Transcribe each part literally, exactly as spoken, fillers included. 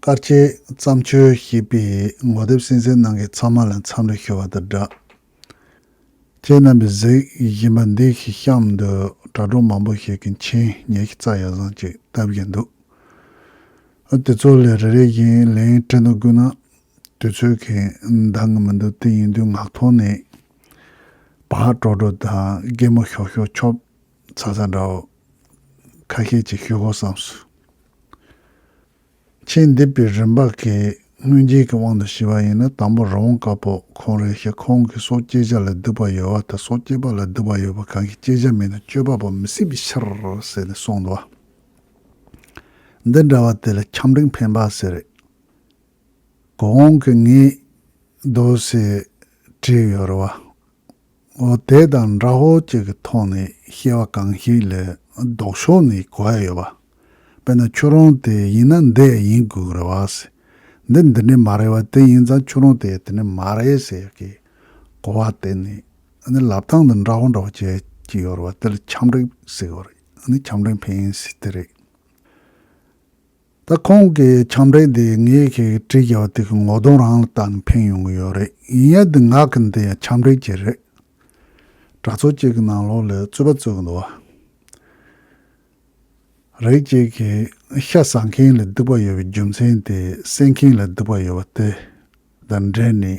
དཀར་ཆེ་བརྩམས་ཆོས་ཞེས་པའི་ངོ་དེབ་གསན་གཟིགས་གནང་མཁན་ཚང་མ་ལ་འཚམས་འདྲི་ཞུ་བ་དང་སྦྲགས། ཁྱེད་རྣམ་པས་གཟིགས་བཞིན་པ་འདི་གི་གཤམ་དུ་དྲ་གྲོགས་མང་པོ་ཞིག་གིས་མཆན་ཉི་ཤུ་རྩ་ཡར་བཟང་ཅིག་བཏབ་བཞིན་འདུག་ཨ་དེ་ཚོ་ལས་རེ་རེ་བཞིན་ལན་སྤྲད་དུ་བསྐུལ་ན་དུས་ཚོད་ཀྱིས་འདང་གི་མི་འདུག་དེ་ཡིན་དུས་ངག་ཐོག་ནས་བག་དྲོ་དྲོ་དང་གད་མོ་ཤོར་ཤོར་ཆོབ་ཚ་ཚ་འདྲ་བོ་ཁ་ཤས་ཅིག་ཞུ་དགོས་བསམས་སོང་། མཆན་འདེབས་པའི་རིམ་པ་གི་སྔོན་རྗེས་ཀྱི་དབང་དུ་བྱས་པ་ཡིན་ན། དང་པོ་རི་བོང་དཀར་པོ་ཁོང་རེད་ཤག་ཁོང་གིས་སྲོག་གཅོད་བྱ་ལ་སྡིག་པ་ཡོད་པ་དང་། སྲོག་གཅོད་པ་ལ་སྡིག་པ་ཡོད་པ་གང་ཞིག་གཅོད་བྱ་མེད་ན་གཅོད་པ་པོ་མི་སྲིད་པའི་ཕྱིར་ཟེར་ནས་གསུངས་འདུག་བ། འདི་འདྲ་བ་དེ་ལ་ཆམ་རིང་འཕེན་པ་ཟེར་རེད། གོང་གི་ངས་འདུག་སེ་བྲིས་ཡོད་རེད་བ། འོ་དེ་དང་འདྲ་བོ་ཅིག་གི་ཐོག་ནས་བཤད་པ་གང་ཞིག་ལ་ལྡོག་ཕྱོགས་ནས་གོ་ཡ་ཡོད་པ། དཔེར་ན་ཁྱོད་རང་དེ་ཡིན་ན་འདི་ཡིན་དགོས་རེད་བ་ཟེར། འདི་འདི་འདྲ་མ་རེད་བ། དེ་ཡིན་ཙང་ཁྱོད་རང་དེ་དེ་འདྲ་མ་རེད་ཟེར་གི་གོ་བ་དེ་ནི་ཨ་ནི་ལབ་སྟངས་དང་འདྲ་བོ་འདྲ་བོ་བྱས་ཀྱི་ཡོད་རེད་བ། དེ་ལ་ཆམ་རིང་ཟེར་གི་ཡོད་རེད། ཨ་ནི་ཆམ་རིང་འཕེན་ཟེར་དེ་རེད། ད་ཁོང་གི་ཆམ་རིང་དེ་ངས་ཁྱེད་ཀྱིས་བྲིས་བཞག་པ་དེ་གི་ངོ་གདོང་རང་ལ་བལྟས་ནས་འཕེན་ཡོང་གི་ཡོད་རེད། ཡིན་ཡ་དེ་ངག་གི་འདི་ཡང་ཆམ་རིང་ཅིག་རེད། དྲ་ཚོགས་གཅིག་གི་ནང་ལོགས་ལ་རྩོད་པ་རྩོད་གི་འདུག་བ། རིགས་གཅིག་གིས་ཤ་ཟ་མཁན་ལ་སྡིག་པ་ཡོད་པའི་རྒྱུ་མཚན་དེ་བསད་མཁན་ལ་སྡིག་པ་ཡོད་པ་དེ་དང་འབྲེལ་ནས།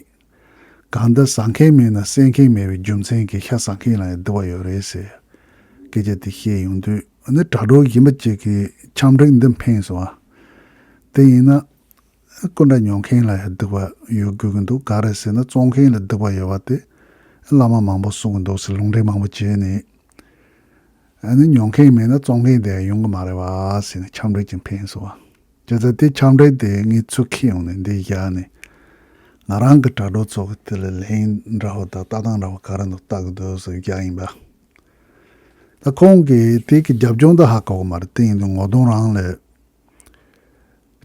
གང་ལྟར་ཟ་མཁན་མེད་ན་བསད་མཁན་མེད་པའི་རྒྱུ་མཚན་གྱིས་ཤ་ཟ་མཁན་ལ་ཡང་སྡིག་པ་ཡོད་རེད་ཟེར་སྐད་ཆ་དེ་བཤད་ཡོང་དུས། ཨ་ནི་དྲ་གྲོགས་གཞན་པ་གཅིག་གིས་ཆམ་རིང་འདི་འཕེན་སོང་བ། དེ་ཡིན་ན་སྐུ་འདྲ་ཉོ་མཁན་ལ་ཡང་སྡིག་པ་ཡོད་དགོས་ཀྱི་འདུག་ག་རེ་ཟེར་ན་བཙོང་མཁན་ལ་སྡིག་པ་ཡོད་པ་དེ་བླ་མ་མང་པོ་གསུང་གི་འདུག་ཟེར་ལུང་འདྲེན་མང་པོ་བྱས་ནས། ཨ་ནི་ཉོ་མཁན་མེད་ན་བཙོང་མཁན་དེ་ཡང་ཡོང་གི་མ་རེད་བ་ཟེར་ནས་ཆམ་རིང་ཅིག་འཕེན་སོང་བ། བྱས་ཙང་དེ་ཆམ་རིང་དེ་ངས་ཚུར་འཁྱེར་ཡོང་ནས་འདི་བཞག་ནས། ང་རང་གི་དྲ་གྲོགས་ཚོ་གི་དེ་ལ་ལན་འདྲ་བོ་དང་ལྟ་སྟངས་འདྲ་བོ་ག་རེ་འདུག་ལྟ་གི་འདུག་ཟེར་བཞག་ཡིན་པ། ད་ཁོང་གིས་དེ་གི་རྒྱབ་ལྗོངས་དེ་ཧ་གོ་གི་མ་རེད། དེ་ཡིན་དུས་ངོ་གདོང་རང་ལ་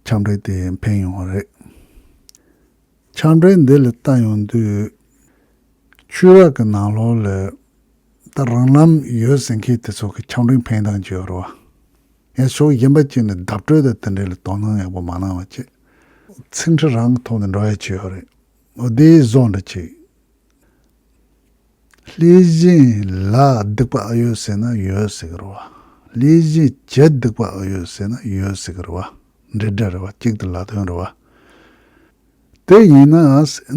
ཆམ་རིང་དེ་འཕེན་ཡོང་བ་རེད། ཆམ་རིང་འདི་ལ་ལྟ་ཡོང་དུས། ཆོས་ར་གི་ནང་ལོགས་ལ་ད་རང་ལམ་ཡོད་ཟེར་མཁན་དེ་ཚོ་གི་ཆམ་རིང་འཕེན་སྟངས་ཅིག་ཡོད་རེད་བ། ཡང་ཕྱོགས་གཞན་པ་གཅིག་ནས་བརྡབ་སྤྲོད་དང་དེ་འདྲ་ལ་དོ་སྣང་ཡག་པོ་མ་གནང་བ་བྱས། ཚིག་འཁྲི་རང་གི་ཐོག་ནས་འགྲོ་ཡ་ཅིག་ཡོད་རེད། འོ་དེའི་བཟོ་འདྲ་ཅིག་ལྷས་བྱིན་ལ་སྡིག་པ་ཨེ་ཡོད་ཟེར་ན་ཡོད་ཟེར་གི་རེད་བ། ལྷས་བྱིན་གྱི་སྡིག་པ་ཨེ་ཡོད་ཟེར་ན་ཡོད་ཟེར་གི་རེད་བ། འབྲེལ་སྒྲ་རེད་བ། གཅིག་ཏུ་ལ་དོན་རེད་བ། དེ་ཡིན་ན་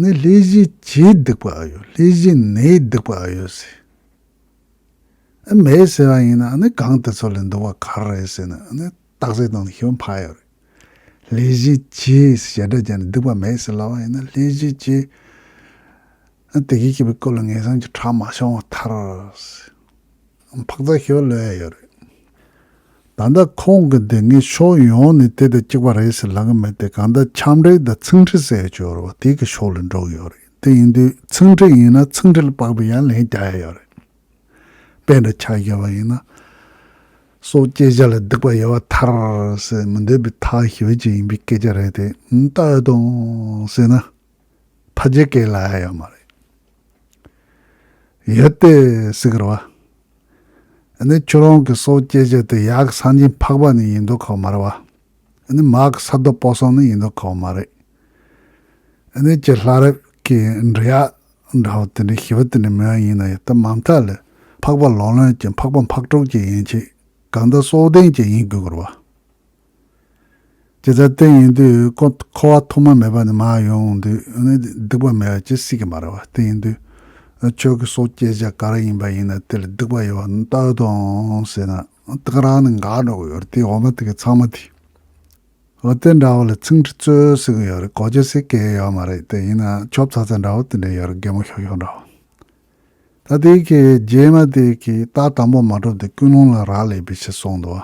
ནི་ལྷས་བྱིན་གྱི་སྡིག་པ་ཨེ་ཡོད། ལྷས་བྱིན་ནི་སྡིག་པ་ཨེ་ཡོད་ཟེར། ཨ་མེད་ཟེར་བ་ཡིན་ན་ནི་གང་དེ་ཚོ་ལས་སྡིག་པ་ག་རེ་རེད་ཟེར་ན་ནི་རྟགས་གསལ་སྟངས་ནི་ཤོད་ཕ་ཡོད་རེད། ལྷས་བྱིན་གྱི་ཞེ་སྒྲ་བརྒྱབ་ནས་སྡིག་པ་མེད་ཟེར་ལབ་པ་ཡིན་ན་ལྷས་བྱིན་གྱི། ཨ་དེ་གི་སྐྱེས་པའི་སྐོར་ལ་ངན་སོང་གི་ཁྲག་མ་ཤོང་བ་ཐར། འཕག་འཚག་ཤོར་ལོས་ཡ་ཡོད་རེད། ད་ལྟ་ཁོང་གི་འདི་ངས་ཕྱོགས་ཡོངས་ནས་དེ་དང་གཅིག་པ་རེད་ཟེར་ལབ་གི་མེད་དེ། གང་ལྟར་ཆམ་རིང་དང་ཚིག་འཁྲི་ཟེར་ཡ་ཅིག་ཡོད་རེད་བ། དེ་གི་ཕྱོགས་ལ་འགྲོ་གི་ཡོད་རེད། དེ་ཡིན་དུས་ཚིག་འཁྲི་ཡིན་ན་ཚིག་འཁྲི་ལ་དཔག་པའི་ཡང་ལན་རྒྱག་ཡ་ཡོད་རེད། དཔེ་འདྲ་ཆ་བཞག་པ་ཡིན་ན། སྲོག་གཅོད་བྱ་ལ་སྡིག་པ་ཡོད་པ་ཐར་ཟེར་མི་འདོད་པའི་ཐག་ཞི་བ་ཅིག་ཡིན་པའི་སྐད་ཆ་རེད་དེ། ལྟ་ཡོད་དང་ཟེར་ན། ཕ་རྒྱལ་སྐད་ལ་ཡ་ཡོད་མ་རེད། ཡོད་དེ་ཟེར་གི་རེད་བ། ཨ་ནི་ཁྱོད་རང་གི་སྲོག་གཅོད་བྱ་དེ་ཡ་གི་སངས་རྒྱས་འཕགས་པ་ནི་ཡིན་མདོག་ཁ་པོ་མ་རེད་བ། ཨ་ནི་མ་གི་ས་རྡོ་སྤོ་སོང་ནི་ཡིན་མདོག་ཁ་པོ་མ་རེད། ཨ་ནི་ཀྱི་ལྷ་རབ་ཀྱི་འདྲེ་ཡག་འདྲ་བོ་དེ་འདྲའི་ཞི་བ་དེ་འདྲ་མེད་པ་ཡིན་ན་ཡང་ད་མ་མཐའ་ལ་འཕགས་པ་ལོ་ལོན་གྱི་འཕགས་པ་འཕགས་གྲོགས་ཀྱི་ཡན་ཆད་གང་ལྟར་སྲོག་ལྡན་གྱི་ཡིན་དགོས་ཀྱི་རེད་བ། དེ་ལྟར་དེ་ཡིན་དུས་ཁོ་འཁོར་བ་ཐོག་མ་མེད་པ་ནས་མར་ཡོང་དུས་ནི་སྡིག་པ་མེད་པ་ཅི་སྲིད་ཀྱི་མ་རེད་བ། དེ་ཡིན་དུས་ཁྱོད་ཀྱི་སྲོག་གཅོད་བྱ་ག་རེ་ཡིན་པ་ཡིན་ན་དེ་ལ་སྡིག་པ་ཡོད་པ་ནི་ལྟ་དང་ཟེར་ན་དེ་ག་རང་ནས་འགག་འགྲོ་གི་ཡོད་རེད། དེ་འོ་མ་དེ་གི་ཚང་མ་དེ། འོ་དེ་འདྲ་བོ་ལ་ཚིག་འཁྲི་རྩོད་ཟེར་གི་ཡོད་རེད། གོ་ཆ་ཟེར་གི་ཡོད་མ་རེད། དེ་ཡིན་ན་ཆོབ་ཚ་ཚ་འདྲ་བོ་དེ་འདྲ་ཡོད་རེད། གད་མོ་ཤོར་ཤོར་འདྲ་བོ། ད་དེ་གི་རྗེས་མ་དེ་གི་རྟགས་དང་པོ་མ་གྲུབ་དེ་ཀུན་སློང་ལ་རག་ལས་པའི་ཕྱིར་གསུངས་འདུག་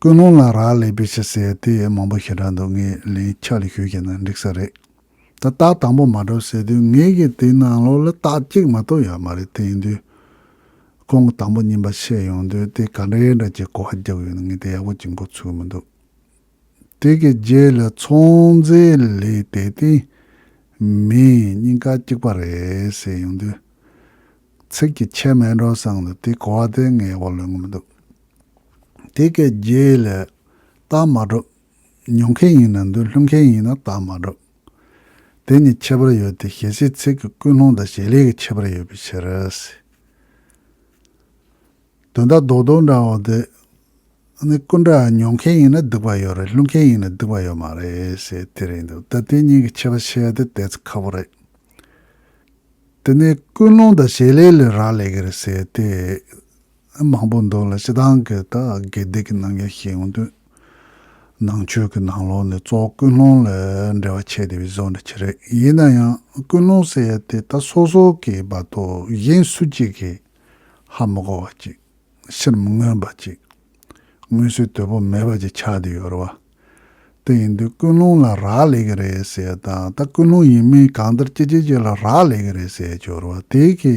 ཀུན་སློང་ལ་རག་ལས་པའི་ཕྱིར་ཟེར་དེ་མང་པོ་ཞེ་དྲག་འདུག་ངས་ལན་ཆ་ལ་ཞུས་བྱས་ན་འགྲིག་ས་རེད། ད་རྟགས་དང་པོ་མ་གྲུབ་ཟེར་དུས་ངེད་ཀྱི་དེའི་ནང་ལོགས་ལ་རྟགས་གཅིག་མ་གཏོགས་ཡོད་མ་རེད། དེ་ཡིན་དུས་ཁོང་གི་དང་པོ་གཉིས་པ་བཤད་ཡོང་དུས་དེ་ག་འདྲའི་འདྲ་ཅིག་གོ་བ་རྒྱབ་ཡོད་ན་ངས་དེ་ཡག་པོ་ཅིག་མགོ་ཚོས་མི་འདུག་དེ་གི་རྗེས་ལ་ཚོང་རྫས་ལས་དེ་དེ་མིན་སྙིང་ག་གཅིག་པ་རེད་ཟེར་ཡོང་དུས། ཚིག་གི་ཁྱད་མེད་འགྲོ་བསམ་འདུག་དེ་གོ་བ་དེ་ངས་ཡག་པོ་ལོན་གི་མི་འདུག་དེ་གི་རྗེས་ལ་རྟགས་མ་གྲུབ་ མྱོང་མཁན་ཡིན་ན་འདུག་སློང་མཁན་ཡིན་ན་དག་མ་འགྲོ། དེ་གཉིས་ཁྱད་པར་ཡོད་དེ། ཞལ་ཟས་ཚིག་གི་ཀུན་སློང་དང་བྱེད་ལས་ཀྱི་ཁྱད་པར་ཡོད་པའི་ཕྱིར། དོན་དག་རྡོག་རྡོག་འདྲ་བོ་དེ། ཨ་ནི་སྐུ་འདྲ་མྱོང་མཁན་ཡིན་ན་སྡིག་པ་ཡོད་རེད། སློང་མཁན་ཡིན་ན་སྡིག་པ་ཡོད་མ་རེད་ཟེར་དེ་རེད་འདུག་ད་དེ་གཉིས་ཀྱི་ཁྱད་པར་ཤེས་ཡ་དེ་ཏོག་ཙམ་ཁག་པོ་རེད། དེ་ནས་ཀུན་སློང་དང་བྱེད་ལས་ལ་རག་ལས་ཀྱི་རེད་ཟེར་དེ་མང་པོ་འདུག་ལ། སྤྱིར་བཏང་གི་ད་དགེ་སྡིག་གི་རྣམ་གཞག་བཤད་ཡོང་དུས། ནང་ཆོས་ཀྱི་ནང་ལོགས་ནས་གཙོ་བོ་ཀུན་སློང་ལ་འབྲེལ་བ་ཆད་བསྡད་པའི་བཟོ་འདྲ་ཅིག་རེད། ཡིན་ན་ཡང་ཀུན་སློང་ཟེར་ཡ་དེ་ད་སོ་སོ་གི་བར་དུ་གཞན་སུ་གཅིག་གིས་ཧ་མི་གོ་བ་ཅིག་ཕྱིར་མི་མངོན་པ་ཅིག་མངོན་གསལ་དོད་པོ་མེད་པ་ཅིག་ཆགས་བསྡད་ཡོད་རེད་བ། དེ་ཡིན་དུས་ཀུན་སློང་ལ་རག་ལས་ཀྱི་རེད་ཟེར་ཡ་དང་། ད་ཀུན་སློང་ཡིན་མིན་གང་ལྟར་ཅི་བྱེད་ཅི་ལ་རག་ལས་ཀྱི་རེད་ཟེར་ཡ་ཅིག་ཡོད་རེད་བ། དེ་གི་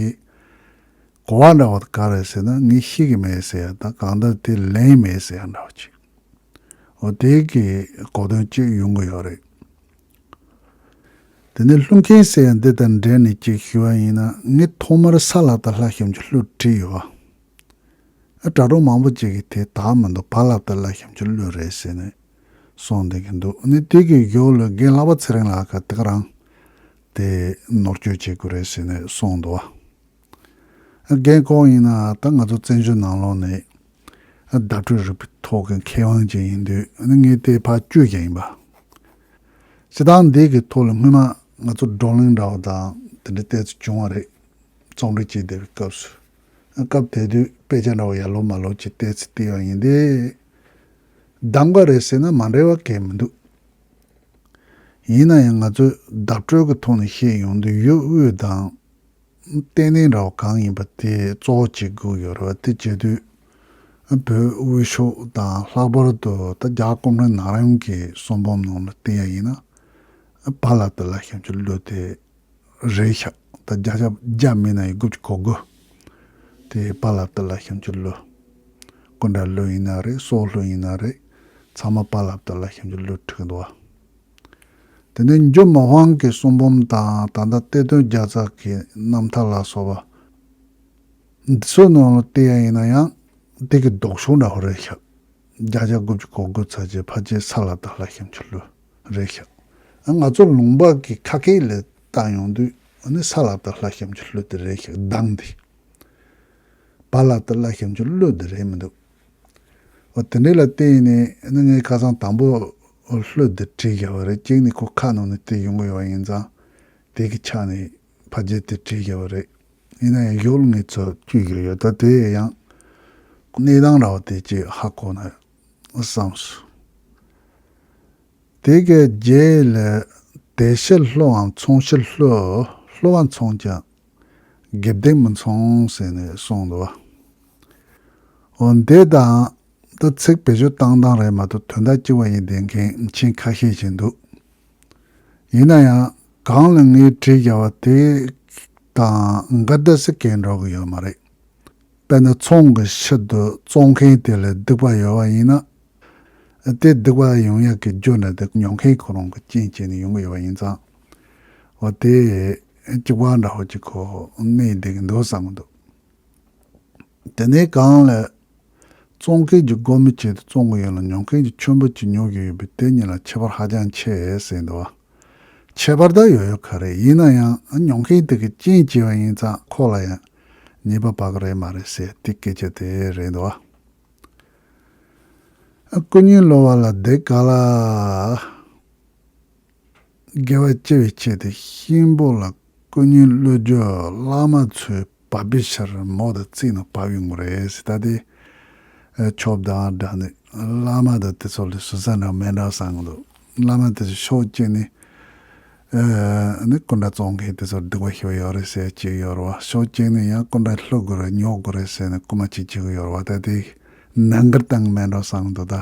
གོ་བ་འདྲ་བ་ག་རེ་ཟེར་ན། ངས་ཤེས་ཀྱི་མེད་ཟེར་ཡ་དང་། གང་ལྟར་དེ་ལན་མེད་ཟེར་ཡ་འདྲ་བ་ཅིག་འོ་དེ་གི་གོ་དོན་གཅིག་ཡོང་གི་ཡོད་རེད། དེ་ནས་སློང་མཁན་ཟེར་ཡ་འདི་དང་འབྲེལ་ནས་གཅིག་ཞུ་བ་ཡིན་ན། ངས་ཐོག་མར་ས་ལ་ད་ལྷ་ཞབས་ཀྱུ་ཀླུ་བྲིས་ཡོད། ཨ་དྲ་གྲོགས་མང་པོ་ཅིག་གིས་དེ་དག་མི་འདུག་བ་ལ་ད་ལྷ་ཞབས་ཀྱུ་ཀླུ་རེད་ཟེར་ནས་གསུངས་བསྡད་ཀྱི་འདུག་ཨ་ནི་དེ་གི་གཞུག་ལ་རྒན་ལྷག་པ་ཚེ་རིང་ལགས་ཀྱིས་དེ་ག་རང་དེ་ནོར་བཅོས་བྱེད་དགོས་རེད་ཟེར་ནས་གསུངས་འདུག་བ། རྒན་ཁོང་ཡིན་ན་ད་ང་ཚོ་བཙན་བྱོལ་ནང་ལོགས་ནས་བརྡ་སྤྲོད་རིག་པའི་ཐོག་གི་མཁས་དབང་ཅིག་ཡིན་དུས། ངས་དེ་ཕར་བཅོས་ཀྱི་ཡིན་པ། སྤྱིར་བཏང་འདི་གི་ཐོག་ལ་སྔོན་མ་ང་ཚོ་བགྲོ་གླེང་འདྲ་བ་དང་དེ་འདྲ་ཏོག་ཙམ་བྱུང་བ་རེད། རྩོམ་རིག་བྱེད་བསྡད་པའི་སྐབས་སུ། སྐབས་དེ་དུས་དཔེ་ཆ་འདྲ་བ་ཡར་ལོག་མར་ལོག་ཅིག་ཏོག་ཙམ་བལྟས་པ་ཡིན་ཏེ། གདམ་ག་རེད་ཟེར་ན་མ་འདྲ་བ་གང་ཡང་མི་འདུག་ཡིན་ན་ཡང་ང་ཚོས་བརྡ་སྤྲོད་ཀྱི་ཐོག་ནས་བཤད་ཡོང་དུས་ཡུལ་དབུས་དང་། ལྟེ་གནས་འདྲ་བ་གང་ཡིན་པ་དེ་གཙོ་བོ་བྱེད་དགོས་ཡོད་རེད་བ། དེ་བྱེད་དུས་བོད་དབུས་ཕྱོགས་དང་། ལྷག་པར་དུ་ད་རྒྱ་གར་གོང་རིམ་ནང་རིམ་གྱི་གསུང་འབུམ་ནང་ལ་བལྟས་ཡ་ཡིན་ན། བ་ལ་ཏི་ལ་ཞབས་ཀྱུ་ཀླུ་དེ་རེད་ཤག་ད་བརྒྱ་ཆ་བརྒྱ་མིན་ན་ཡང་དགུ་བཅུ་གོ་དགུ་དེ་བ་ལ་ཏི་ལ་ཞབས་ཀྱུ་ཀླུ། སྐུ་འདྲ་ཀླུ་ཡིན་ན་རེད། སྲོག་ཀླུ་ཡིན་ན་རེད། ཚང་མ་བ་ལ་ཏི་ལ་ཞབས་ཀྱུ་ཀླུ་བྲིས་འདུག་བ། དེ་ནས་འཇུ་མི་ཕམ་གྱི་གསུང་འབུམ་དང་། ད་ལྟ་གཏེར་སྟོན་རྒྱལ་ཚབ་ཀྱི་རྣམ་ཐར་ལ་སོགས་པ་འདི་ཚོའི་ནང་ལ་བལྟས་ཡ་ཡིན་ན་ཡང་། དེ་གི་ལྡོག་ཕྱོགས་འདྲ་བོ་རེད་ཤག་བརྒྱ་ཆ་དགུ་བཅུ་གོ་དགུ་ཚར་གྱི་ཕལ་ཆེར་ས་ལ་ཏི་ལ་ཞབས་ཀྱུ་ཀླུ་རེད་ཤག་ང་ཚོ་ལུང་པ་གི་ཁ་སྐད་ལ་བལྟ་ཡོང་དུས་ཨ་ནི་ས་ལ་ཏི་ལ་ཞབས་ཀྱུ་ཀླུ་དེ་རེད་ཤག་གདངས་དེ། བ་ལ་ཏི་ལ་ཞབས་ཀྱུ་ཀླུ་དེ་རེད་མི་འདུག་འོ་དེ་འདྲ་ལ་བལྟས་ནས་ཨ་ནི་ངས་ཁ་སང་དང་པོ་ཀླུ་དེ་བྲིས་བཞག་པ་རེད། གཅིག་ནས་ཁོ་ཁ་ནང་ནས་དེ་ཡོང་གི་ཡོད་པ་ཡིན་ཙང་། དེ་གི་ཆ་ནས་ཕལ་ཆེར་དེ་བྲིས་བཞག་པ་རེད། ཡིན་ན་ཡང་གཞུག་ལ་ངས་ཚུར་བཅོས་ཀྱི་ཡོད། ད་དེ་ཡང་གནས་སྟངས་འདྲ་བ་དེ་ཅིག་ཧ་གོ་ན་བསམས་སོང་། དེ་གའི་རྗེས་ལ། དེ་ཕྱིར་ཀླུའམ་མཚུངས་ཕྱིར་ཀླུ། ཀླུ་བ་མཚུངས་ཀྱང་དགེ་སྡིག་མི་མཚུངས་ཟེར་ནས་གསུངས་འདུག་བ། འོ་འདི་དང་ད་ཚིག་བེད་སྤྱོད་བཏང་སྟངས་རེད་མ་གཏོགས་དོན་དག་གཅིག་པ་ཡིན་བསྡད་མཁན་མཁྱེན་ཁ་ཤས་ཤིག་འདུག་ཡིན་ན་ཡང་གང་ལ་ངས་བྲིས་བཞག་པ་དེ་དང་འགལ་ཟླ་ཟེར་གང་འགྲོ་གི་ཡོད་མ་རེད། དཔེར་ན་ཚོང་གི་ཕྱིར་དུ་བཙོང་མཁན་དེ་ལ་སྡིག་པ་ཡོད་པ་ཡིན་ན། དེ་སྡིག་པ་ཡོང་ཡག་གི་རྒྱུ་འདྲ་དེ་མྱོང་མཁན་ཁོ་རང་གི་རྐྱེན་བྱས་ནས་ཡོང་གི་ཡོད་པ་ཡིན་ཙང་། འོ་དེ་གཅིག་པ་འདྲ་བོ་ཅིག་ཁོ་གནས་བསྡད་ཀྱི་འདུག་བསམ་གྱི་འདུག་དེ་ནས་གང་ལ། བཙོང་མཁན་གྱི་སྒོ་མོ་བྱས་ཏེ་བཙོང་གི་ཡོད་ལ། ཉོ་མཁན་གྱི་མཆོད་འབུལ་གྱིས་ཉོ་གི་ཡོད་པས་དེ་གཉིས་ལ་ཁྱད་པར་ཧ་ཅང་ཆེ་ཟེར་འདུག་བ། ཁྱད་པར་ད་ཡོད་ཡོད་ག་རེད། ཡིན་ན་ཡང་ཉོ་མཁན་དེ་གི་རྐྱེན་བྱས་པ་ཡིན་ཙང་ཁོ་ལ་ཡང་ཉེས་པ་བབས་ཀྱི་རེད་མ་རེད་ཟེར་དེ་སྐད་ཆ་དེ་རེད་འདུག་བ། སྐུ་ཉིད་གློ་བ་ལ་བདེ་ག་ལ། དགེ་བ་ལྕི་བའི་ཆེད་དུ་གཤིན་པོ་ལ་སྐུ་ཉིད་བློ་རྒྱུ་བླ་མ་ཚོས་བབས་པའི་ཕྱིར་མོ་དང་རྩིས་ནང་བབས་ཡོང་གི་རེད་ཟེར། ད་དེ་ཆོབ་དང་འདྲ་ནི་བླ་མ་དང་དེ་ཚོ་ལ་ཟུར་ཟ་འདྲ་མེད་འདྲ་བསམ་གི་འདུག་བླ་མ་དེ་ཚོ་ཕྱོགས་གཅིག་ནས་ནི་སྐུ་འདྲ་བཙོང་མཁན་དེ་ཚོར་སྡིག་པ་ཞེ་པོ་ཡོད་རེད་ཟེར་གཅིག་ཡོད་རེད་བ། ཕྱོགས་གཅིག་ནས་ཡང་སྐུ་འདྲ་བླུ་དགོས་རེད། ཉོ་དགོས་རེད་ཟེར་ནས་རྐུ་མ་གཅིག་བྱེད་གི་ཡོད་རེད་བ། ད་དེ་ནང་ཁུལ་བཏང་གི་མེད་འགྲོ་བསམ་གི་འདུག་ད་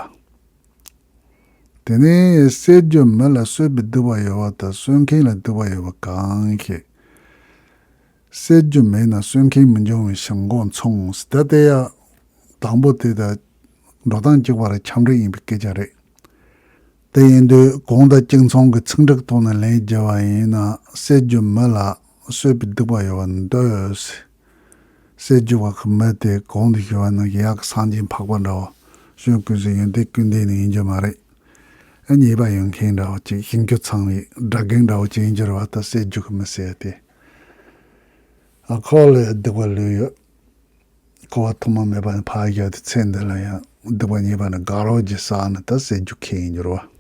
དེ་ནས་གསོད་རྒྱུ་མི་ལ་གསོད་པའི་སྡིག་པ་ཡོད་པ་དང་། གསོད་མཁན་ལ་སྡིག་པ་ཡོད་པ་གང་ཞིག་གསོད་རྒྱུ་མེད་ན་གསོད་མཁན་མི་འབྱུང་བའི་ཕྱིར་མགོ་མཚུངས། ད་དེ་ཡང་དང་པོ་དེ་དང་འགྲོ་སྟངས་གཅིག་པ་རེད། ཁྱབ་འབྲེལ་ཡིན་པའི་སྐད་ཆ་རེད། དེ་ཡིན་དུས་གོང་དང་གཅིག་མཚུངས་ཀྱི་ཚིག་འབྲུ་ཐོག་ནས་ལན་རྒྱག་པ་ཡིན་ན། གསོད་རྒྱུ་མི་ལ་གསོད་པའི་སྡིག་པ་ཡོད་པར་འདོད། གསོད་རྒྱུ་བ་གི་མི་དེ་གོང་དུ་ཞུས་པ་ནང་བཞིན་ཡ་གི་སངས་རྒྱས་འཕགས་པ་འདྲ་བོ་གཞན་ཀུན་གཟིགས་ཡོན་ཏན་ཀུན་ལྡན་ནི་ཡིན་རྒྱུ་མ་རེད། ཉེས་པ་ཡོད་མཁན་འདྲ་བོ་ཅིག་ཤིང་ཁྱུ་ཚང་བའི་སྒྲ་རྒན་འདྲ་བོ་ཅིག་ཡིན་རྒྱུ་རེད་བ། ད་སྲས་རྒྱུད་ཀྱི་མི་ཟེར་ཡ་དེ། ཨ་ཁོ་ལ་སྡིག་པ་ལོས་ཡོད། འཁོར་བ་ཐོག་མ་མེད་པ་ནས་ཕར་བཞག་སྟེ་ཚེ་འདི་ལ་ཡང་སྡིག་པ་ཉེས་པ་ནི་དགའ་རོགས་ཀྱི་ས་ནི་ད་སྲས་རྒྱུད་ཁྱེད་ཡིན་རྒྱུ་རེད་བ།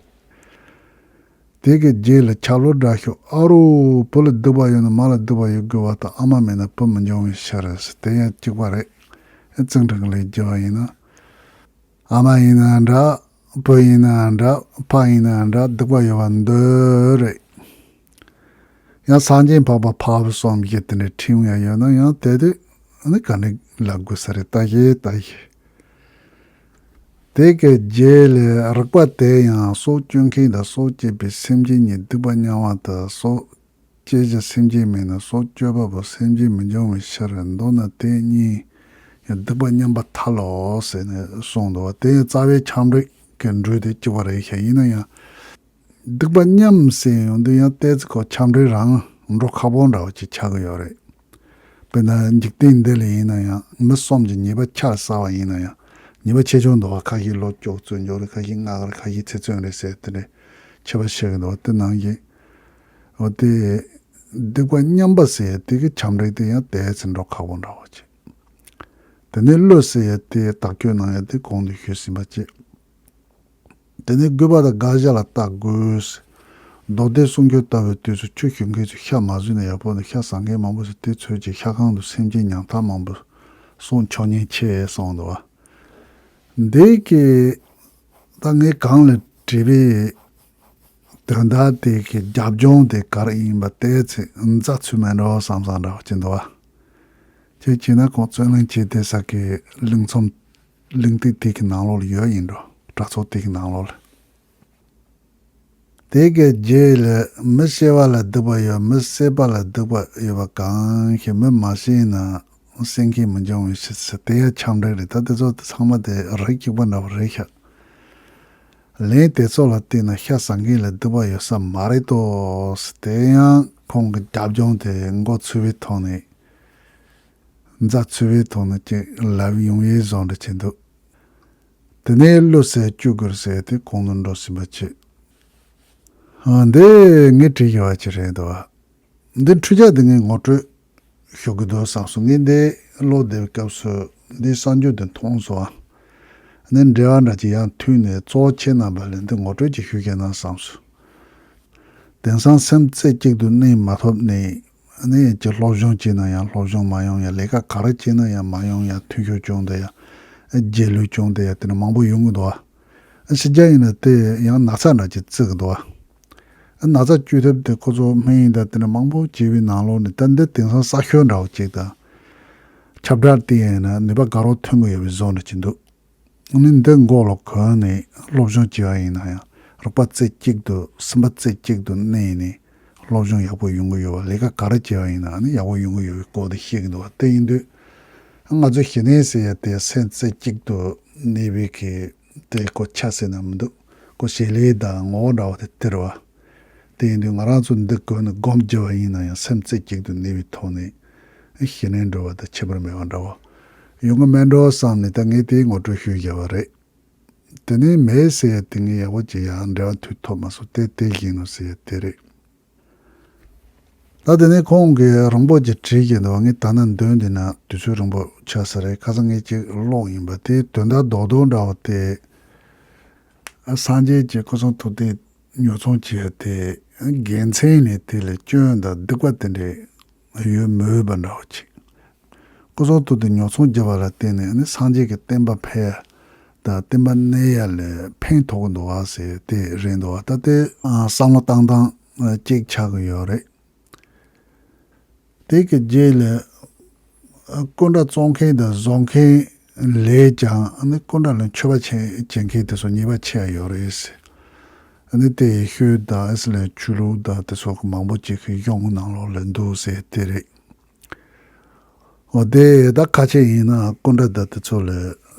དེ་གི་རྗེས་ལ་ཆ་ལུགས་འདྲ་ཤོག་ཨ་རོ། བུ་ལ་སྡིག་པ་ཡོད་ན་མ་ལ་སྡིག་པ་ཡོད་དགོས་བ་དང་། ཨ་མ་མེད་ན་བུ་མི་འབྱུང་བའི་ཕྱིར་ཟེར། དེ་ཡང་གཅིག་པ་རེད། ཨེ་ཙིང་ཁྲིག་ལས་བརྒྱབ་པ་ཡིན་ན། ཨ་མ་ཡིན་ན་འདྲ། བུ་ཡིན་ན་འདྲ། ཕ་ཡིན་ན་འདྲ། སྡིག་པ་ཡོད་པ་འདོད་རེད། ཡང་སངས་རྒྱས་འཕགས་པ་འཕགས་པ་གསུམ་བཞི་དེ་འདྲའི་ཁྲིམས་ཡང་ཡོད་ན་ཡང་དེ་དུས་ནི་ག་ནས་ལབ་དགོས་ས་རེད། ལྟ་ཞིག་ལྟ་ཞིག་དེ་གི་རྗེས་ལ་རིགས་པ་དེ་ཡང་སྲོག་གཅོད་མཁན་དང་སྲོག་བཅད་པའི་སེམས་ཅན་གཉིས། སྡིག་པ་མཉམ་པ་དང་སྲོག་བཅད་བྱ་སེམས་ཅན་མེད་ན་སྲོག་གཅོད་པ་པོ་སེམས་ཅན་མི་འབྱུང་བའི་ཕྱིར། མདོར་ན་དེ་གཉིས་ཡང་སྡིག་པ་མཉམ་པར་ཐལ་ལོ་ཟེར་ནས་གསུངས་འདུག་བ། དེ་ཡང་རྩ་བའི་ཁྱབ་འབྲས་ཀྱི་འགྲོས་དེ་གཅིག་པ་རེད་ཤག་ཡིན་ན་ཡང་། སྡིག་པ་མཉམ་ཟེར་ཡོང་དུས་ཡང་ཏོག་ཙམ་ཁོ་ཁྱབ་འབྲས་རང་འགྲོ་ཁག་པོ་འདྲ་བོ་ཅིག་ཆགས་ཀྱི་ཡོད་རེད། དཔེར་ན་འཇིག་རྟེན་འདི་ལ་ཡིན་ན་ཡང་མི་གསུམ་གྱི་ཉེས་པ་ཆ་བཞག་པ་ཡིན་ན་ཡང་ཉེས་པ་ཆེ་ཆུང་འདུག་བ། ཁ་ཤས་ལོ་བཅུ་བཙོན་འཇུག་རེད། ཁ་ཤས་ལྔ་རེད། ཁ་ཤས་ཚེ་བཙོན་རེད་ཟེར་དེ་འདྲའི་ཁྱད་པར་ཕྱེ་གི་འདུག་བ། དེ་ནང་བཞིན་འོ་དེ་སྡིག་པ་མཉམ་པ་ཟེར་ཡ་དེ་གི་ཁྱབ་འབྲས་དེ་ཡང་ཏོག་ཙམ་འགྲོ་ཁག་པོ་འདྲ་བོ་ཅིག་དེ་ནས་བློ་ཟེར་ཡ་དེ་དག་སྐྱོན་གནང་ཡ་དེ་གོང་དུ་ཞུས་ཟིན་པ་བཅས། དེ་ནས་རྒོད་པ་དང་དགག་བཞག་ལ་བལྟ་དགོས། མདོ་སྡེ་གསུང་སྒྱུར་ལྟ་བུའི་དུས་སུ་ཆོས་ཞུ་མཁན་ཚོས་ཤ་མ་ཟོས་ན་ཡག་པོ་འདུག་ཤ་ཟ་མཁན་མང་པོ་ཞིག་དེ་ཚོས་ཀྱི་ཤ་ཁང་དུ་སེམས་ཅན་ཉམ་ཐག་མང་པོ་སྲོག་འཕྱོག་ཉེན་ཆེ་གསུངས་འདུག་བ། འདི་གི་ད་ངས་གོང་ལ་བྲིས་པའི་དོན་དག་དེ་གི་རྒྱབ་ལྗོངས་དེ་ག་རེ་ཡིན་པ་ཏོག་ཙམ་མཛའ་ཚུལ་མེད་འགྲོ་བསམ་བསམ་འདྲ་བ་ཅིག་འདུག་བ། ཁྱེད་ཀྱིས་ན་ཁོང་བཙོན་ལེན་བྱས་བསྡད་ས་གི་གླིང་ཚོམ་གླིང་སྟེགས་དེ་གི་ནང་ལོགས་ལ་ཡོད་ཡིན་འགྲོ། གྲྭ་ཚོགས་དེ་གི་ནང་ལོགས་ལ། དེ་གི་རྗེས་ལ་མི་ཤེས་པ་ལ་སྡིག་པ་ཡོད། མི་ཤེས་པ་ལ་སྡིག་པ་ཡོད་པ་གང་ཞིག་མི་མ་ཤེས་ན་སེམས་ཅན་མི་འབྱུང་བའི་ཕྱིར་ཟེར། དེ་ཡང་ཁྱབ་འབྲས་རེད། ད་དེ་ཚོ་ཚང་མ་དེ་རིགས་གཅིག་པ་འདྲ་བ་རེད་ཤག་ལན་དེ་ཚོ་ལ་བལྟས་ན་ཤ་ཟ་མཁན་ལ་སྡིག་པ་ཡོད་ས་མ་རེད་དོ་ཟེར། དེ་ཡང་ཁོང་གི་རྒྱབ་ལྗོངས་དེ་མགོ་ཚོས་པའི་ཐོག་ནས། མཛའ་ཚུལ་བའི་ཐོག་ནས་ཅིག་ལབ་ཡོང་ཡས་བཟོ་འདྲ་ཅིག་འདུག་དེ་ནས་བློ་ཟེར་བཅུ་དགུར་ཟེར་དེ་གོང་དུ་འགྲོ་ཟིན་པ་ཅིག་ཨ། འདི་ངས་བྲིས་ཡོད་པ་ཅིག་རེད་འདུག་འདི་འཕྲུལ་ཆས་འདི་ངས་ངོ་སྤྲོད་ཞུ་གི་འདུག་བསམ་སོང་། ངས་འདི་ཀློག་བསྡད་པའི་སྐབས་སུ་འདིའི་གསར་འགྱུར་འདི་མཐོང་སོང་། ཨ་ནི་འབྲེལ་བ་འདྲ་ཅིག་ཡང་མཐུད་ནས་གཙོ་བོ་ཁྱེད་རྣམ་པ་ལ་འདི་ངོ་སྤྲོད་ཅིག་ཞུ་གལ་གནང་བསམ་སོང་། དེང་སང་སེམས་རྩེ་གཅིག་ཏུ་གནས་མ་ཐུབ་ནས། ཨ་ནི་ཅིག་སློབ་སྦྱོང་བྱས་ན་ཡང་སློབ་སྦྱོང་མ་ཡོང་ཡ། ལས་ཀ་ག་རེ་བྱས་ན་ཡང་མ་ཡོང་ཡ། འཐུས་ཤོར་བྱུང་བསྡད་ཡ། རྗེས་ལུས་བྱུང་བསྡད་ཡ་དེ་འདྲ་མང་པོ་ཡོང་གི་འདུག་ཨ། ཕྱི་རྒྱལ་ཡིན་ན་དེ་ཡང་ན་ཚ་འདྲ་ཅིག་བརྩི་གི་འདུག་ཨ། ན་ཚ་བཅོས་ཐབས་དེ་ཁོ་ཚོ་སྨན་ཡིན་ད་དེ་འདྲ་མང་པོ་བྱས་པའི་ནང་ལོགས་ནས་ད་འདི་དེང་སང་གསར་ཤོས་འདྲ་བོ་ཅིག་དང་། ཁྱབ་བསྒྲགས་དེ་ཡིན་ན་ནུས་པ་དགའ་རོགས་ཐོན་གི་ཡོད་པའི་བཟོ་འདྲ་ཅིག་འདུག་ཨ་ནི་འདི་མགོ་ལ་གོན་ནས་སློབ་སྦྱོང་བྱེད་པ་ཡིན་ན་ཡང་རོགས་པ་རྩེ་གཅིག་ཏུ་སེམས་པ་རྩེ་གཅིག་ཏུ་གནས་ནས་སློབ་སྦྱོང་ཡག་པོ་ཡོང་གི་ཡོད་པ། ལས་ཀ་ག་རེ་བྱེད་པ་ཡིན་ན་ཨ་ནི་ཡག་པོ་ཡོང་གི་ཡོད་པའི་སྐོར་དེ་བཤད་ཀྱི་འདུག་བ། དེ་ཡིན་དུས་ང་ཚོ་ཞི་གནས་ཟེར་ཡ་དེ་སེམས་རྩེ་གཅིག་ཏུ་གནས་པའི་གི་དེ་ཁོ་ཆ་ཟེར་ན་མི་འདུག་ཁོ་ཞི་ལྷས་དང་ངོ་བོ་འདྲ་བ་དེ་དེ་རེད་བ། དེ་ཡིན་དུས་ང་རང་ཚོ་འདི་གོན་ནས་སྒོམ་རྒྱབ་པ་ཡིན་ན་ཡང་སེམས་རྩེ་གཅིག་ཏུ་གནས་པའི་ཐོག་ནས་ཞི་གནས་འགྲོ་བ་དང་ཁྱད་པར་མེད་པ་འདྲ་བོ་ཡོང་གི་མེད་འགྲོ་བསམ་ནས་ད་ངས་དེའི་ངོ་སྤྲོད་ཞུས་བཞག་པ་རེད། དེ་ནས་མེད་ཟེར་ཡ་དེ་ངས་ཡག་པོ་ཅིག་ཡང་འབྲེལ་བ་མཐུད་ཐུབ་མ་སོང་། དེ་དེ་བཞིན་ནོ་ཟེར་ཡ་དེ་རེད། ད་དེ་ནས་ཁོང་གིས་རིང་པོ་ཅིག་བྲིས་བཞག་འདུག་ངས་ད་ནི་འདོན་འདི་ན་དུས་ཚོད་རིང་པོ་ཆགས་ས་རེད། ཁ་སང་ངས་ཅིག་ཀློག་ཡིན་པ་དེའི་དོན་དག་རྡོག་རྡོག་འདྲ་བོ་དེ། སངས་རྒྱས་ཀྱི་སྐུ་གསུང་ཐུགས་རྟེན་ཉོ་ཚོང་བྱེད་ཡ་དེ་དགེ་མཚན་ནི་དེ་ལ་སྐྱོན་དང་སྡིག་པ་དེ་འདྲ་ཡོད་མོད་པ་འདྲ་བོ་ཅིག་སྐུ་གསུང་ཐུགས་རྟེན་ཉོ་ཚོང་བརྒྱབ་པ་ལ་བརྟེན་ནས་ནི་སངས་རྒྱས་ཀྱི་བསྟན་པ་འཕེལ་ཡ་དང་བསྟན་པ་གནས་ཡ་ལ་ཕན་ཐོགས་ཀྱི་འདུག་བ་ཟེར་དེ་རེད་འདུག་བ། ད་དེ་བསམ་བློ་བཏང་སྟངས་གཅིག་ཆགས་ཀྱི་ཡོད་རེད། དེ་གི་རྗེས་ལ་སྐུ་འདྲ་བཙོང་མཁན་དང་བཟོ་མཁན་ལས་ཀྱང་ནི་སྐུ་འདྲ་ལ་མཆོད་པ་བྱེད་བྱེད་མཁན་དེ་ཚོ་ཉེས་པ་ཆེ་བ་ཡོད་རེད། ནི་དེ་ཤོད་དང་ཨེ་སི་ལ་ཆོས་ལུགས་དང་དེ་ཚོ་གི་མང་པོ་ཅིག་གི་གཞུང་ནང་ལོགས་ལ་འདུག་ཟེར་དེ་རེད། འོ་དེ་ད་ཁ་ཆེ་ཡིན་ན་སྐུ་འདྲ་དང་དེ་ཚོ་ལ་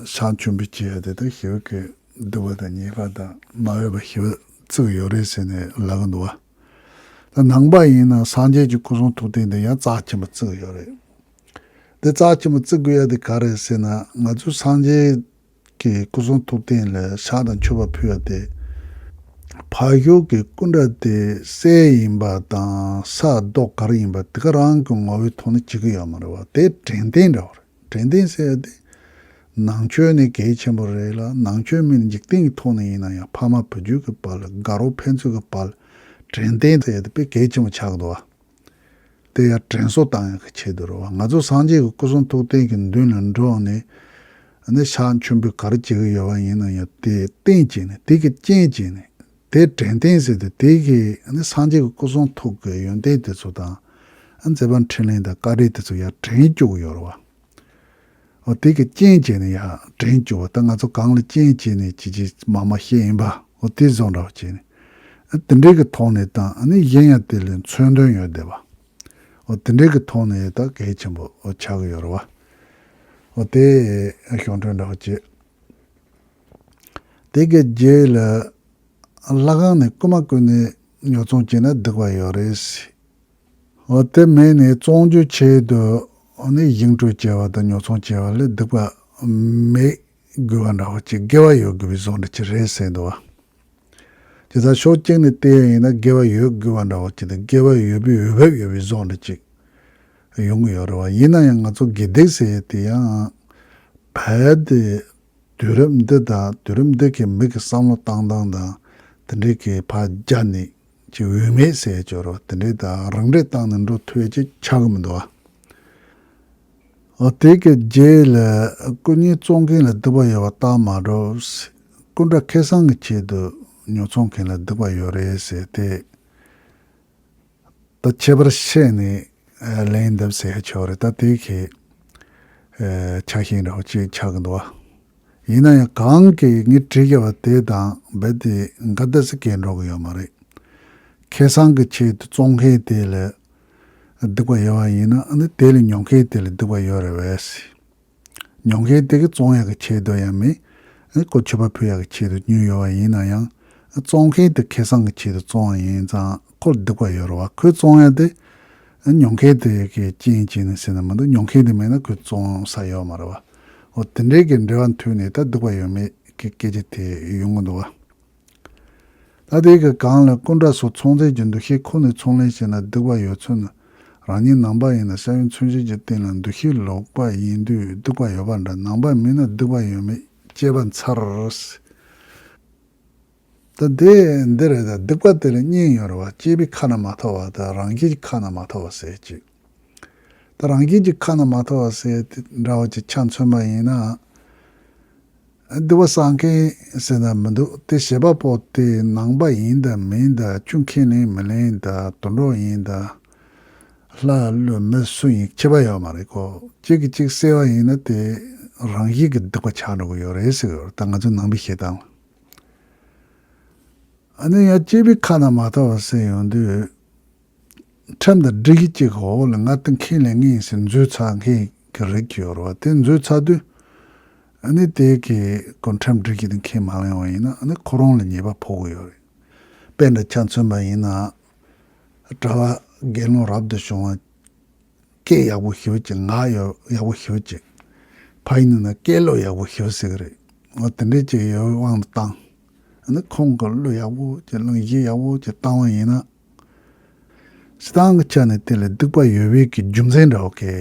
ཕྱག་མཆོད་འབུལ་བྱེད་ཡ་དེ་ད་ཞེ་པོ་གི་སྡིག་པ་དང་ཉེས་པ་དང་མ་འོས་པ་ཞེ་པོ་བརྩི་གི་ཡོད་རེད་ཟེར་ནས་ལབ་གི་འདུག་བ། ད་ནང་པ་ཡིན་ན་སངས་རྒྱས་ཀྱི་སྐུ་གསུང་ཐུགས་རྟེན་དེ་ཡང་རྩ་ཆེན་པོ་བརྩི་གི་ཡོད་རེད། དེ་རྩ་ཆེན་པོ་བརྩི་དགོས་ཡ་དེ་ག་རེད་ཟེར་ན་ང་ཚོས་སངས་རྒྱས་ཀྱི་སྐུ་གསུང་ཐུགས་རྟེན་ལ་ཕྱག་དང་མཆོད་པ་ཕུལ་ཡ་དེ་ ཕ་ཤུལ་གྱི་སྐུ་འདྲ་དེ་སྲས་ཡིན་པ་དང་ས་རྡོ་ག་རེ་ཡིན་པ་དེ་ག་རང་གི་ངོ་བོའི་ཐོག་ནས་བྱེད་ཀྱི་ཡོད་མ་རེད་བ། དེ་དྲན་རྟེན་འདྲ་བ་རེད། དྲན་རྟེན་ཟེར་ཡ་དེ་ནང་ཆོས་ནི་གལ་ཆེན་པོ་རེད་ལ། ནང་ཆོས་མིན་འཇིག་རྟེན་གྱི་ཐོག་ནས་ཡིན་ན་ཡང་ཕ་མ་བུ་རྒྱུད་ཀྱི་བར་ལ་དགའ་རོགས་ཕན་ཚུན་གྱི་བར་ལ་དྲན་རྟེན་ཟེར་ཡ་དེ་དཔེ་གལ་ཆེན་པོ་ཆགས་འདུག་བ། དེ་ཡང་དྲན་གསོ་བཏང་ཡག་གི་ཆེད་དུ་རེད་བ། ང་ཚོ་སངས་རྒྱས་ཀྱི་སྐུ་གསུང་ཐུགས་རྟེན་གྱི་མདུན་ལ་འགྲོ་ནས་ནི་ཕྱག་མཆོད་འབུལ་ག་རེ་བྱེད་ཀྱི་ཡོད་པ་ཡིན་ན་ཡང་དེ་རྟེན་བྱས་ནས་དེ་གི་རྐྱེན་བྱས་ནས་དེ་དྲན་རྟེན་ཟེར་ཏེ་དེ་གི་ནི་སངས་རྒྱས་ཀྱི་སྐུ་གསུང་ཐུགས་ཀྱི་ཡོན་ཏན་དེ་ཚོ་དང་མཛད་པ་འཕྲིན་ལས་དང་བཀའ་དྲིན་དེ་ཚོ་ཡར་དྲན་བཅུག་གི་ཡོད་རེད་བ། འོ་དེ་གི་རྐྱེན་བྱས་ནས་ཡར་དྲན་བཅུག་པ། ད་ང་ཚོ་གང་ལ་རྐྱེན་བྱས་ནས་ཅི་ཅི་མ་མ་བཤད་ཡིན་པ། འོ་དེ་བཟོ་འདྲ་བ་བྱས་ནས་དེ་འདྲའི་གི་ཐོག་ནས་དང་ནི་གཞན་ཡང་དེ་ལ་མཚོན་དོན་ཡོད་བསྡད་པ། འོ་དེ་འདྲའི་གི་ཐོག་ནས་ད་གལ་ཆེན་པོ་འོ་ཆགས་ཀྱི་ཡོད་རེད་བ། འོ་དེ་གཞུང་འགྲེལ་འདྲ་བ་བྱས། དེ་གི་རྗེས་ལ་ལྷ་ཁང་ནས་རྐུ་མ་རྐུས་ནས་ཉོ་ཚོང་བྱས་ན་སྡིག་པ་ཡོད་རེད། འོ་དེ་མིན་ནས་བཙོང་རྒྱུའི་ཆེད་དུ་ནི་ཞིང་བྲོས་བྱས་པ་དང་ཉོ་ཚོང་བྱས་པ་ལ་སྡིག་པ་མེད་དགོས་པ་འདྲ་བོ་ཅིག་དགེ་བ་ཡོད་དགོས་པའི་བཟོ་འདྲ་ཅིག་རེད་ཟེར་འདུག་བ། དེ་ལྟར་ཕྱོགས་གཅིག་ནས་བལྟས་ཡིན་ན་དགེ་བ་ཡོད་དགོས་པ་འདྲ་བོ་ཅིག་དང་དགེ་བ་ཡོད་པའི་འོས་འབབ་ཡོད་པའི་བཟོ་འདྲ་ཅིག་ཡོང་གི་ཡོད་རེད་བ། ཡིན་ན་ཡང་ང་ཚོ་དགེ་སྡིག་ཟེར་ཡས་དེ་ཡང་བལ་དེ་དུས་རབས་འདི་དང་དུས་རབས་འདི་གི་མི་གི་བསམ་བློ་བཏང་སྟངས་དང་དེ་འདྲའི་གི་ཕར་རྒྱ་ནས་ཀྱི་འོས་མེད་ཟེར་ཡ་ཅིག་ཡོད་རེད་བ། དེ་འདྲའི་དང་རང་འགྲེལ་བཏང་ནས་འགྲོ་ཐུབ་ཡ་ཅིག་ཆགས་ཀྱི་མི་འདུག་བ། འོ་དེ་གི་རྗེས་ལ་རྐུ་ཉེས་བཙོང་མཁན་ལ་སྡིག་པ་ཡོད་པ་ལྟ་མ་འགྲོ། སྐུ་འདྲ་ཁེ་བཟང་གི་ཆེད་དུ་ཉོ་ཚོང་མཁན་ལ་སྡིག་པ་ཡོད་རེད་ཟེར་ཏེ། ད་ཁྱད་པར་ཕྱེ་ནས་ལན་འདེབས་ཟེར་ཡ་ཆོག་རེད། ད་དེ་གི་ཆ་ཤས་འདྲ་བོ་ཅིག་ཆགས་ཀྱི་འདུག་བ། ཡིན་ན་ཡང་གང་གིས་ངས་བྲིས་བཞག་པ་དེ་དང་རྦད་དེ་འགལ་ཟླ་ཟིག་གས་འགྲོ་གི་ཡོད་མ་རེད། ཁེ་བཟང་གི་ཆེད་དུ་བཙོང་མཁན་དེ་ལ་སྡིག་པ་ཡོད་པ་ཡིན་ན་ཨ་ནི་དེ་ལ་ཉོ་མཁན་དེ་ལ་སྡིག་པ་ཡོད་རེད་བས། ཉོ་མཁན་དེ་གིས་བཙོང་ཡག་གི་ཆེད་དུ་ཡང་མིན། ཨ་ཁོ་མཆོད་པ་ཕུལ་ཡག་གི་ཆེད་དུ་ཉོས་ཡོད་པ་ཡིན་ན་ཡང་། བཙོང་མཁན་དེ་ཁེ་བཟང་གི་ཆེད་དུ་བཙོང་བ་ཡིན་ཙང་ཁོར་སྡིག་པ་ཡོད་རེད་བ། ཁོས་བཙོང་ཡག་དེ་ཉོ་མཁན་དེ་གིས་རྐྱེན་བྱས་ནས་ཟེར་ན་མི་འདུག་ཉོ་མཁན་དེ་མེད་ན་ཁོས་བཙོང་ས་ཡོད་མ་རེད་བ། འོ་དེ་འདྲའི་གི་འབྲེལ་བ་མཐུད་ནས་ད་སྡིག་པ་ཡོད་མེད་ཀྱི་སྐད་ཆ་དེ་ཡོང་གི་འདུག་བ། ད་དེ་གི་གང་ལ་སྐུ་འདྲ་སོགས་ཚོང་རྫས་ཀྱི་འདུ་ཤེས་ཁོ་ནས་ཚོང་ལས་བྱས་ན་སྡིག་པ་ཡོད་ཚུལ་ནི། རང་ཉིད་ནང་པ་ཡིན་ན་ཤ་ཡོན་ཚུན་ཆད་ཀྱི་སྟེང་ལ་འདུ་ཤེས་ལོག་པ་ཡིན་དུས་སྡིག་པ་ཡོད་པ་འདྲ། ནང་པ་མིན་ན་སྡིག་པ་ཡོད་མེད་དཔྱད་པ་མཚར། ད་དེ་འདི་རེད། ད་སྡིག་པ་དེ་ལ་གཉིས་ཡོད་རེད་བ། སྐྱེས་པའི་ཁ་ན་མ་ཐོ་བ་དང་རང་རྒྱལ་གྱི་ཁ་ན་མ་ཐོ་བ་ཟེར་གྱི། ད་རང་རྒྱལ་གྱི་ཁ་ན་མ་ཐོ་བ་ཟེར་དེ་འདྲ་བ་ཅིག་ཆ་མཚོན་པ་ཡིན་ན། སྡིག་པ་བསགས་མཁན་ཟེར་ན་མི་འདུག་དེ་བྱེད་པ་པོ་དེ་ནང་པ་ཡིན་དང་མིན་དང་ཆོས་ཁས་ལེན་མི་ལེན་དང་དུད་འགྲོ་ཡིན་དང་ལྷ་ཀླུ་མི་སུ་ཡིན་ཁྱད་པར་ཡོད་མ་རེད་ཁོ། གཅིག་གིས་གཅིག་བསད་པ་ཡིན་ན་དེ་རང་བཞིན་གྱི་སྡིག་པ་ཆགས་འགྲོ་གི་ཡོད་རེད་ཟེར་གི་ཡོད་རེད། ད་ང་ཚོ་ནང་པའི་བཤད་སྟངས་ལ། ཨ་ནི་ཡང་སྐྱེས་པའི་ཁ་ན་མ་ཐོ་བ་ཟེར་ཡོང་དུས། ཁྲིམས་དང་སྒྲིག་གཞི་གཅིག་གི་འོག་ལ་ང་དེ་ཁས་ལེན་ངེས་ཟེར་འཛུལ་ཚར་མཁན་གྱི་རིགས་ཀྱི་ཡོད་རེད་བ། དེ་འཛུལ་ཚར་དུས་ཨ་ནི་དེ་གི་ཁོ་ཁྲིམས་སྒྲིག་གཞི་དེ་ཁས་མ་ལེན་པ་ཡིན་ན་ཨ་ནི་ཁོ་རང་ལ་ཉེས་པ་ཕོག་གི་ཡོད་རེད། དཔེ་འདྲ་ཆ་མཚོན་པ་ཡིན་ན་གྲྭ་པ་དགེ་སློང་རབ་ཏུ་བྱུང་བ་སྐད་ཡག་པོ་ཞེ་པོ་ཅིག་ངག་ཡག་ཡག་པོ་ཞེ་པོ་ཅིག་ཕ་ཡུལ་ནང་ན་སྐད་ལོ་ཡག་པོ་ཞེ་པོ་ཟེར་གི་རེད། འོ་དེ་འདྲས་ཅིག་ཡོད་པའི་དབང་དུ་བཏང་། ཨ་ནི་ཁོང་གི་གླུ་ཡག་པོ་ཅིག་གླུ་གཞས་ཡག་པོ་ཅིག་བཏང་བ་ཡིན་ན། སྤྱིར་བཏང་གི་ཆ་ནས་དེ་ལ་སྡིག་པ་ཡོད་པའི་གི་རྒྱུ་མཚན་འདྲ་བོ་གི་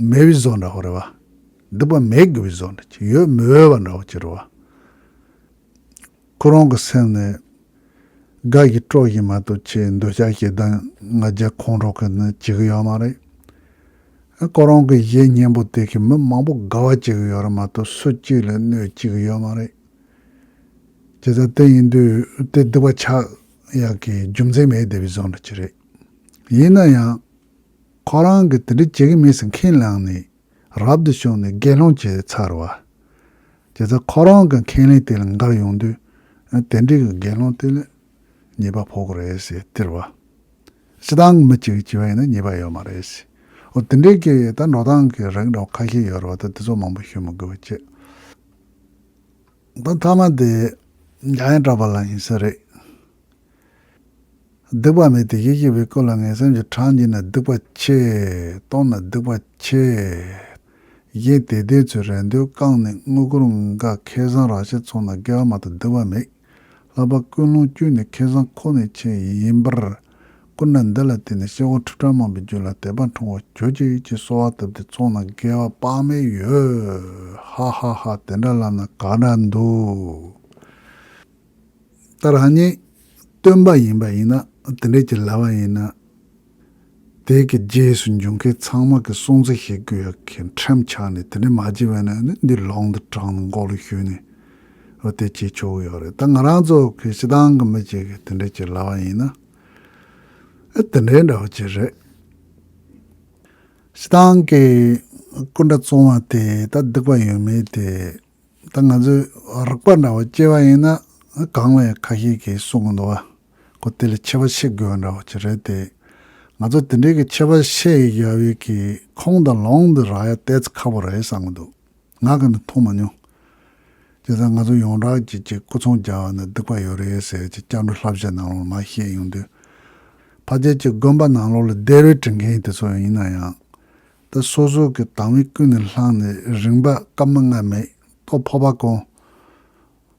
མེད་པའི་བཟོ་འདྲ་བོ་རེད་བ། སྡིག་པ་མེད་དགོས་པའི་བཟོ་འདྲ་ཅིག་ཡོད་མི་འོས་པ་འདྲ་བོ་ཅིག་རེད་བ། ཁོ་རང་གི་སེམས་ནས་དགའ་ཞིང་སྤྲོ་ཞིང་མ་གཏོགས་ཆེས་འདོད་ཆགས་ཞེ་སྡང་ང་རྒྱལ་ཁོང་ཁྲོ་གི་ནི་བྱེད་ཀྱི་ཡོད་མ་རེད། ཁོ་རང་གི་གཞས་སྙན་པོ་དེ་གིས་མི་མང་པོ་དགའ་བ་བྱེད་ཀྱི་ཡོད་རེད་མ་གཏོགས་སུ་གཅིག་ལ་གནོད་བྱེད་ཀྱི་ཡོད་མ་རེད། བྱས་ཙང་དེ་ཡིན་དུས་དེ་སྡིག་པ་ཆགས་ཡག་གི་རྒྱུ་མཚན་མེད་བསྡད་པའི་བཟོ་འདྲ་ཅིག་རེད། ཡིན་ན་ཡང་ཁོ་རང་གིས་དེ་འདྲ་བྱེད་ཀྱི་མེད་ཟེར་ཁས་བླངས་ནས་རབ་ཏུ་བྱུང་ནས་དགེ་སློང་བྱས་ཚར་བ། བྱས་ཙང་ཁོ་རང་གི་ཁས་ལེན་དེ་ལ་འགལ་ཡོང་དུས་དེ་འདྲའི་གི་དགེ་སློང་དེ་ལ་ཉེས་པ་ཕོག་གི་རེད་ཟེར་སྟེར་བ། སྤྱིར་བཏང་གི་མི་གཅིག་གིས་བྱས་པ་ཡིན་ན་ཉེས་པ་ཡོད་མ་རེད་ཟེར། འོ་དེ་འདྲའི་གི་ད་འགྲོ་སྟངས་ཀྱི་རིགས་འདྲ་བོ་ཁ་ཤས་ཡོད་རེད་བ། ད་དེ་ཚོ་མང་པོ་ཞུ་མི་དགོས་པ་བྱས། ད་མཐའ་མ་དེ་འཇམ་དབྱངས་གྲགས་པ་ལགས་ཡིན་ས་རེད། སྡིག་པ་མེད་དེ་ཡེ་ཤེས་པའི་སྐུ་ལ་ངན་སེམས་ཀྱི་གྲངས་བགྱིས་ན་སྡིག་པ་ཆེ། སྟོང་ན་སྡིག་པ་ཆེ། གཞན་དད་ལྡན་ཚོས་རེ་འདོད་བསྐངས་ནས་དངུལ་སྒོར་འགའ་ཁེ་བཟང་རག་ཤི་སོང་ན་དགེ་བ་མ་གཏོགས་སྡིག་པ་མེད། ལྷག་པར་ཀུན་སློང་བཅུ་ནི་ཁེ་བཟང་ཁོ་ནའི་ཆེད་ཡིན་པར། སྐུ་ན་འདི་ལ་བརྟེན་ནས་སྐྱེ་བོ་ཁྲི་ཕྲག་མང་པོའི་རྒྱུད་ལ་དད་པ་འཁྲུངས་པར་གྱུར་ཅིག་ཅེས་གསོལ་བ་བཏབ་སྟེ་ཚོགས་རྣམས་དགེ་བ་དཔག་མེད་ཡོད། ཧ་ཧ་ཧ། དེ་འདྲ་ལབ་ན་ག་འདྲ་འདུག་ད་རང་ཉིད་སྟོན་པ་ཡིན་པ་ཡིན་ན། དེ་འདྲའི་ཅིག་ལབ་པ་ཡིན་ན། དེ་གི་རྗེས་སུ་འཇུག་མཁན་ཚང་མ་གི་སྲུང་བརྩི་བྱེད་དགོས་ཡག་གི་ཁྲིམས་ཆགས་ནས། དེ་འདྲ་མ་བྱས་པ་ཡིན་ན་ནི་འདི་ལུང་དུ་དྲངས་ནས་མགོ་ལ་གཞུས་ནས། འོ་དེ་བྱེད་ཆོག་གི་ཡོད་རེད། ད་ང་རང་ཚོ་གི་སྤྱིར་བཏང་གི་མི་གཅིག་གིས་དེ་འདྲ་ཅིག་ལབ་པ་ཡིན་ན། ཨ་དེ་འདྲའི་འདྲ་བོ་ཅིག་རེད། སྤྱིར་བཏང་གི་སྐུ་འདྲ་བཙོང་བ་དེ་ད་སྡིག་པ་ཡོད་མེད་དེ། ད་ང་ཚོས་རིག་པ་འདྲ་བོ་སྐྱེ་བ་ཡིན་ན། གང་ལ་ཡང་ཁ་ཤས་ཀྱིས་གསུང་གི་འདུག་བ། ཁོ་དེ་ལ་ཆེ་བ་ཤེས་དགོས་འདྲ་བོ་ཅིག་རེད་དེ། ང་ཚོ་དེ་འདྲའི་གི་ཆེ་བ་ཤེས་ཡ་ཡོད་པའི་གི་ཁུངས་དང་ལུང་དེ་རག་ཡ་ཏོག་ཙམ་ཁག་པོ་རེད་བསམ་གི་འདུག་ང་གིས་ནི་མཐོང་མ་མྱོང་། བྱས་ཙང་ང་ཚོ་ཡོངས་གྲགས་ཀྱི་ཅིག་སྐུ་ཚོང་རྒྱག་པ་ནི་སྡིག་པ་ཡོད་རེད་ཟེར་ཅིག་སྐྱབས་འགྲོ་བསླབ་བྱ་ནང་ལོགས་མར་བཤད་ཡོང་དུས། ཕལ་ཆེར་ཅིག་དགོན་པ་ནང་ལོགས་ལ་སྡེ་རུས་འབྲི་མཁན་དེ་ཚོ་ཡིན་ན་ཡང་། ད་སོ་སོ་གི་དམ་པའི་ཀུན་ནས་བསླངས་ནས་རིམ་པ་སྐར་མ་ལྔ་མེད་ལྟོ་ཕོར་པ་གང་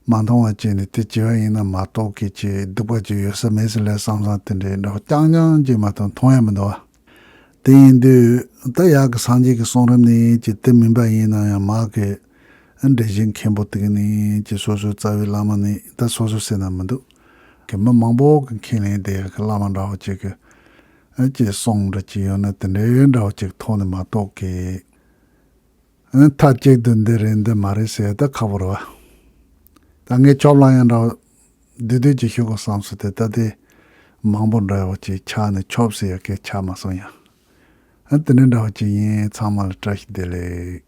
མ་འཐུང་བ་བྱས་ནས་དེ་བྱས་པ་ཡིན་ན་མ་གཏོགས་གི་ཅིག་སྡིག་པ་ཅིག་ཡོད་ས་མེད་ས་ལས་བསམ་བསམ་དེ་འདྲའི་འདྲ་བོ་རྐྱང་རྐྱང་ཅིག་མ་གཏོགས་མཐོང་ཡ་མི་འདུག་བ། དེ་ཡིན་དུས་ད་ཡག་གི་སངས་རྒྱས་ཀྱི་གསུང་རབ་ནས་ཅིག་དེ་མིན་པ་ཡིན་ན་ཡང་མ་གི་འགྲེལ་བཤད་མཁན་པོ་དེ་གི་ནས་ཅིག་སོ་སོའི་རྩ་བའི་བླ་མ་ནས་ད་སོ་སོ་ཟེར་ན་མི་འདུག་གི་མི་མང་པོ་གི་ཁས་ལེན་བསྡད་ཡག་གི་བླ་མ་འདྲ་བོ་ཅིག་གི་ཅིག་གསུང་འདྲ་ཅིག་ཡོད་ན་དེ་འདྲའི་འདྲ་བོ་ཅིག་ཐོག་ནས་མ་གཏོགས་གི། མཐའ་གཅིག་ཏུ་འདི་རེད་འདི་མ་རེད་ཟེར་ད་ཁག་པོ་རེད་བ། ད་ངས་ཆོབ་ལ་ཡང་འདྲ་བ་བསྡུས་བསྡུས་ཀྱི་ཤོད་དགོས་བསམ་སོང་། དེ་ད་དེ་མང་པོ་འདྲ་བ་ཅིག་ཆགས་ནས་ཆོབ་ཟེར་ཡ་སྐད་ཆགས་མ་སོང་ཡ། ཨ་དེ་འདྲ་འདྲ་བ་ཅིག་ཡིན། ཚང་མ་ལ་བཀྲ་ཤིས་བདེ་ལེགས།